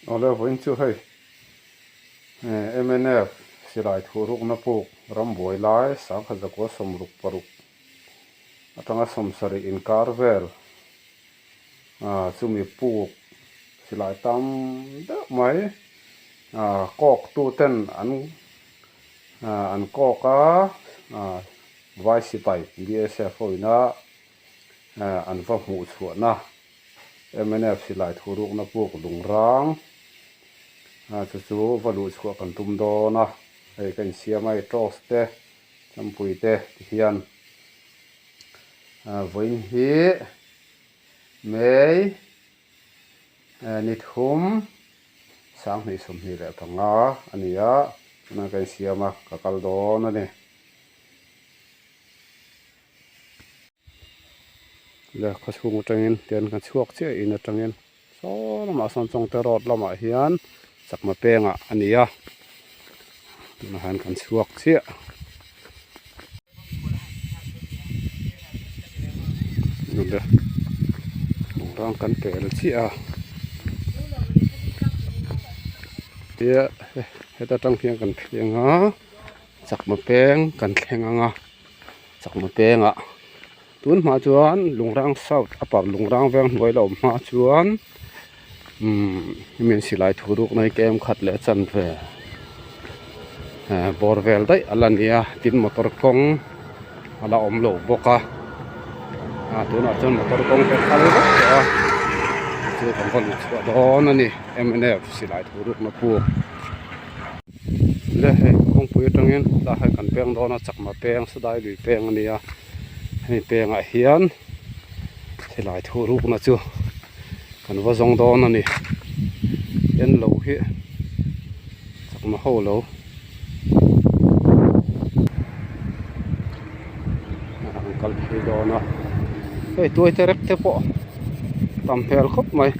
Awle vawiin chu hei mnf silai thuhrukna puk rambuai lai sangha zakua sawmruk paruk atanga sawmsarih inkar vel chumi puk silai tam deuh mai kawk tu ten an an kawk a vai sipai BSF ho ina an va hmuh chhuahna mnf silai thurukna puk lungrang chu chu va luh chhuah kan tum dawn a hei ka insiam a hei torch te champui te ti hian vawiin hi May ni thum sanghnih 25 a ni a tunah ka insiam a ka kal dawn a ni. Le khaw chhung atangin tian kan chhuak chiah in atangin saw lamah sawn Chawngte road lamah hian chakma pengah a ni a tunah hian kan chhuak chiah. Le lungrang kan pel chiah a tia heta tang hian kan thleng a chakma peng kan thleng ang a. Chakma pengah tun hma chuan Lungrang South upper Lungrang veng hnuai la awm hma chuan umm hemi an silai thu ruk na hi kem khat leh a chanve bawr vel daih a la ni a tin motor kawng a la awm lo bawk a ah tunah chuan motor kawng te phal vek tawh a chu kan va luh chhuah dawn a ni mnf silai thu ruk na puk. Le hei kawngpui atangin tlai hi kan peng dawn a chakma peng sadai lui peng a nia hemi pengah hian silai thu rukna chu kan va zawng dawn a ni en lo hi chakma ho lo an kal phei dawn a hei tuai te rek te pawh tam hmel khawp mai.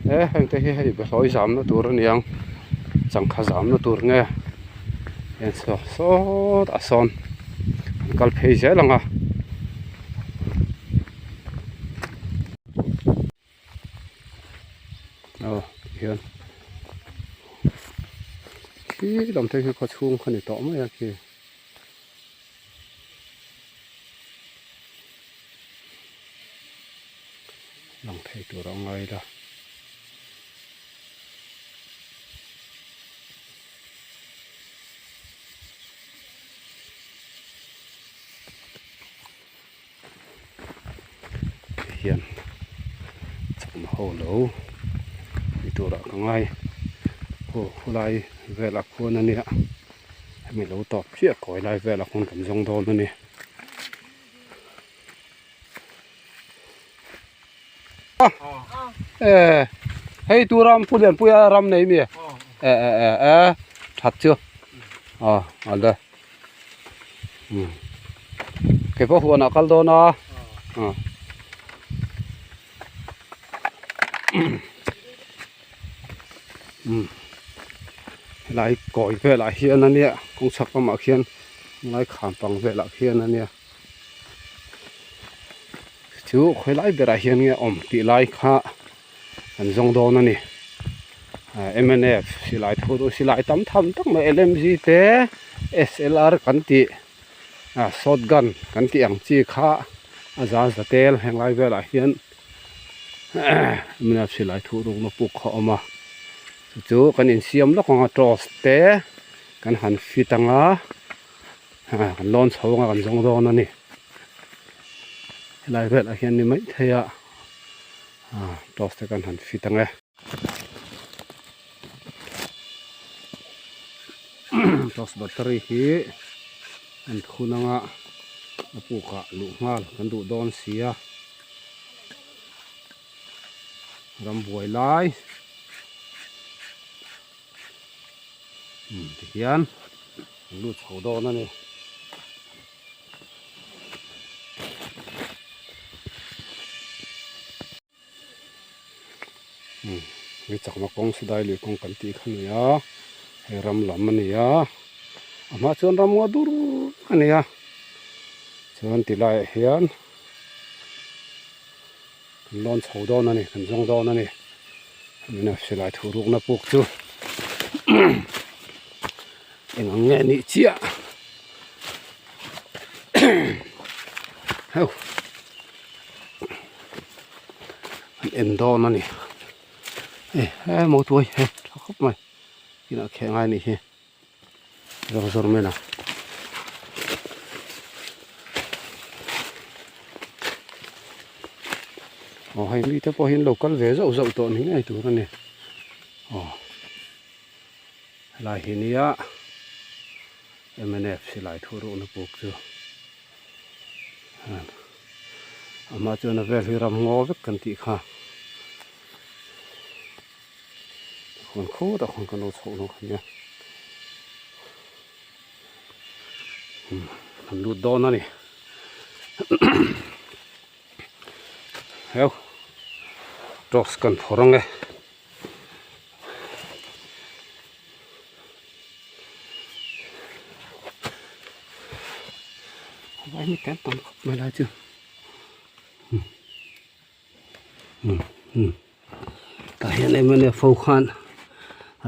He heng te hi hei behlawi zamna tur a niang changkha zamna tur nge en chhuak sawt a sawn an kal phei zel ang a aw tihian khi lam te hi khaw chhung kha ni tawh mai a khi. Lang thei tur a ngai la. Hian chakma ho lo ni turah ka ngai aw khulai velah khuan a nia hemi lo tawp chiah kawi lai velah khuan kan zawng dawn a ni. E hei tu ram pu lian puia ram nei mi e e e e that chu a a le um kei pawh huanah kal dawn a um helai kawi velah hian ania kawng chhak lamah khian helai kham pang velah khian ania. Chu khawi lai berah hian nge awm tih lai kha an zawng dawn a ni mnf silai thu duh silai tam tham tak mai lmg te slr kan tih short gun kan tih ang chi kha a zan za tel heng lai velah hian mnf silai thu rukna puk kha a awm a chu chu kan insiam lawk ang a torch te kan han fit ang a. Kan lawn chho anga kan zawng dawn a ni helai velah hian ni maithei a torch te kan han fit ang e torch battery hi an thun anga a pukah luh nghal kan duh dawn si a rambuai lai. Tihian an lut chho dawn a ni. Hei chakma kawng sidai lui kawng kan tih kha a ni a hei ram lam a ni a a hma chuan ram ngaw dur a ni a chuan ti laiah hian kan lawn chho dawn a ni kan zawng dawn a ni. Mnf silai thu rukna puk chu eng ang nge anih chiah heu an en dawn a ni e he motuai he tha khawp mai inah kheh ngai a nih hi. Zawr zawr mai a aw hei mite pawh hi an lo kal ve zauh zauh tawh ni ngei tur a ni aw helai hi nia mnf silai thu ruhna puk chu amah chuan a vel hi ram ngaw vek kan tih kha. Khawn khawt ah khawn kan lo chhoh lo kha nia umm kan lut dawn a ni heu torch kan phawrh ang e. Vai mi tam tam khawp mai lai chu. Tah hian mnf ho khan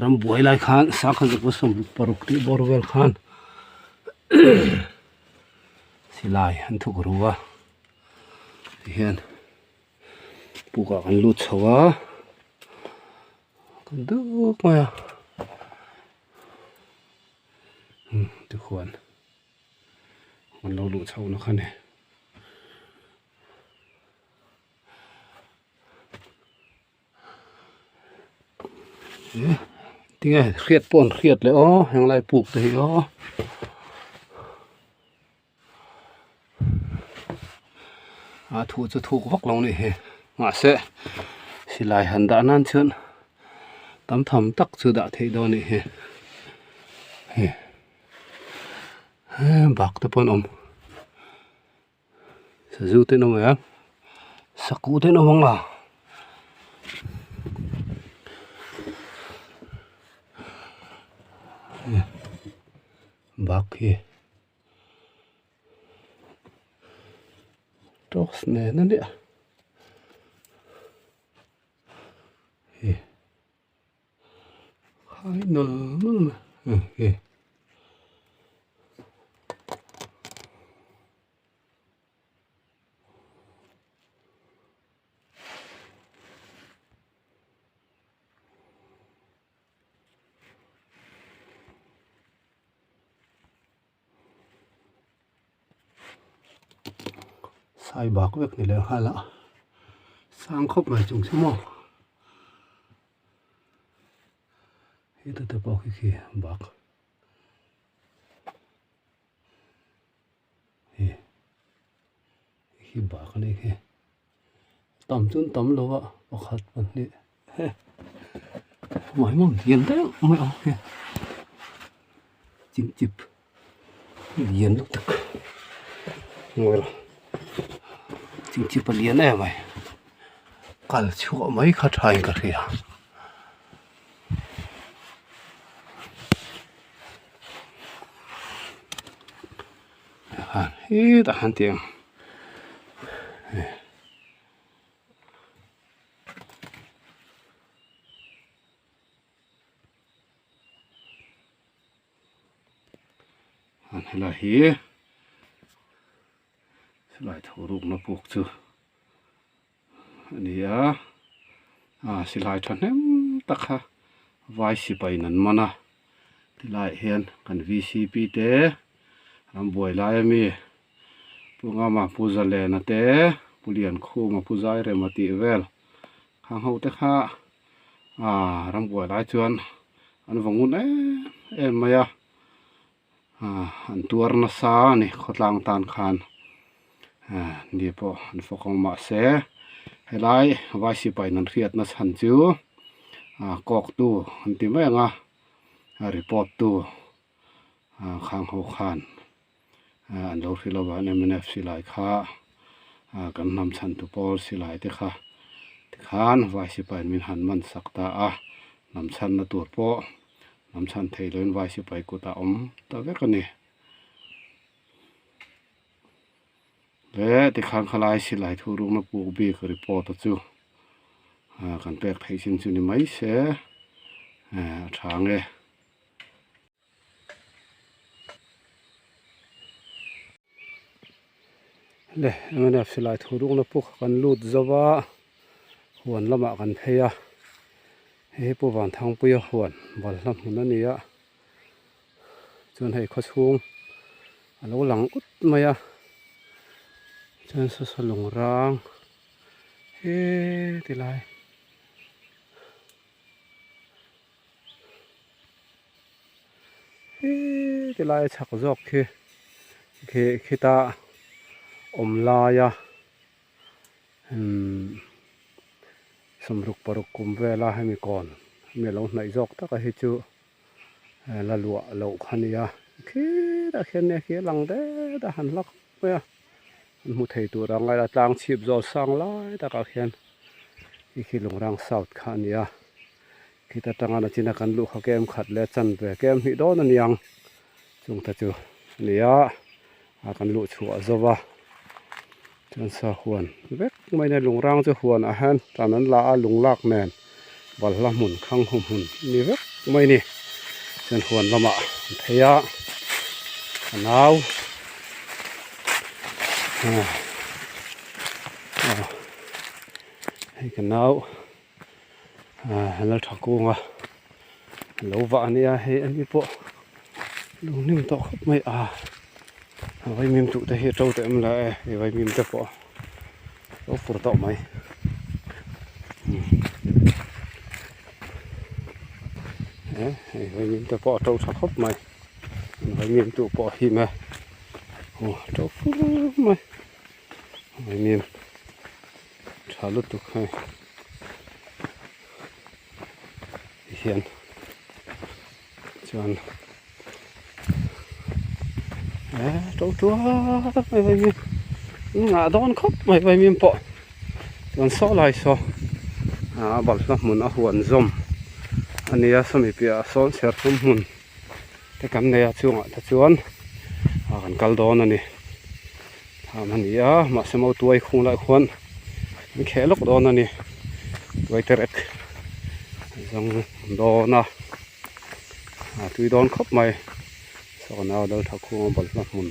ram buai lai khan sangha zakua 16 tih bawr vel khan silai an thuk ru a tihian pukah kan lut chho a kan duk mai a tikhuan an lo luh chhoh na kha a ni. Tinge hriat pawh an hriat leh aw henglai puk te hi aw a thu chu thuk vak lo a nih hi mahse silai han dah nan chuan tam tham tak chu dah theih dawn a nih hi hei bak te pawh an awm. Sazu te an awm a sakuh te an awm ang a bak hi torch nen a nia hei khai nawlh nawlh mai hei. Sai bak vek ni leh nghal a sang khawp mai chung chu maw heta te pawh khi khi bak. Hei hi bak a nih hi tam chu an tam lo a pakhat pahnih he mai maw lian deuh mai ang hi chim chip lian lutuk ngawi rawh chim chip a lian em mai kal chhuah mai kha tha in ka hria. Hetah khan tiang an helai hi silai tho rukna puk chu a ni a ah silai thahnem tak kha vai sipai in an man a tilaiah hian kan v c p te ram buai lai ami pu ngama pu zalena te pu liankhuma pu zairema tih vel khang ho te kha ah ram buai lai chuan an va ngun em em mai a. Ah an tuar nasa a ni khawtlang tan khan ah ni pawh an fawk ang mahse helai vai sipai in an hriatna chhan chu ah kawk tu an ti mai ang a report tu ah khang ho khan ah an lo hrilh avang mnf silai kha ah kan hnam chhan tu pawl silai te kha tikhan vai sipai in min han man sak ta a hnam chhanna tur pawh. Hnam chhan thei loin vai sipai kutah awm ta vek a ni. Le tikhan khalai silai thu rukna puk bik report a chu Kan pek theih chin chu ni mai se a tha ang e. Le mnf silai thu rukna puk kan lut zo va huan lamah kan phei a hei hi Pu Vanthangpuia huan balhla hmun a ni a chuan hei khawchhung a lo lang ut mai a chuan saw saw lung rang he ti lai. He ti lai a chhak zawk khi khi khita awm laia umm sawmruk paruk kum vela hemi kawn hemi alo hnaih zawk taka hi chu la luah loh kha a nia khitah khian nia khi a lang det a han hla khawp mai a an hmu thei tur ang a tlang chhip zawl sang lai takah khian khi khi Lungrang South kha a ni a khita tanga nachina kan luh kha kem khat leh chanve kem hnih dawn a ni ang chung te chu a ni a a kan luh chhuah zo va chuan sa huan vek mai nia Lungrang chu huan ah hian tan an la a lung lak nen balhla hmun khang hu hmun a ni vek mai a ni chuan huan lamah an phei a a nau hei ka nau laltha kunga lo vah a nia hei ani pawh lunghnim tawh khawp mai a vaimim tuh te hi a to teh em la e hei vaimim te pawh lo fur tawh mai hei vaimim te pawh a to tha khawp mai vaimim tuh pawh a him e aw a to fur mai vaimim tha lutuk hei hian chuan eh to tuar mai vaimim an ngah dawn khawp mai vaimim pawh chuan saw lai saw a balhla hmun a huan zawm a nia sawmi piahah sawn serthlum hmun te kan nei a chungah te chuan kan kal dawn a ni. Thlam a ni a mahse mautuai khung lai khuan an kheh lawk dawn a ni tuai terek an zawng dawn a a tui dawn khawp mai sawna dal tha khung a bawlhhlawh hmun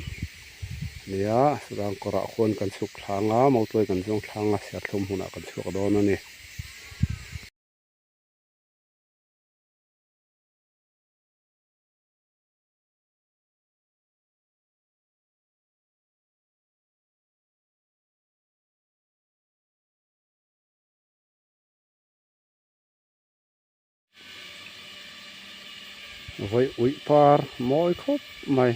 a ni a chutah kawrah khuan kan chhuk thlang a mautuai kan zawng thlang a serthlum hmunah kan chhuak dawn a ni. Vawi uih par mawi khawp mai.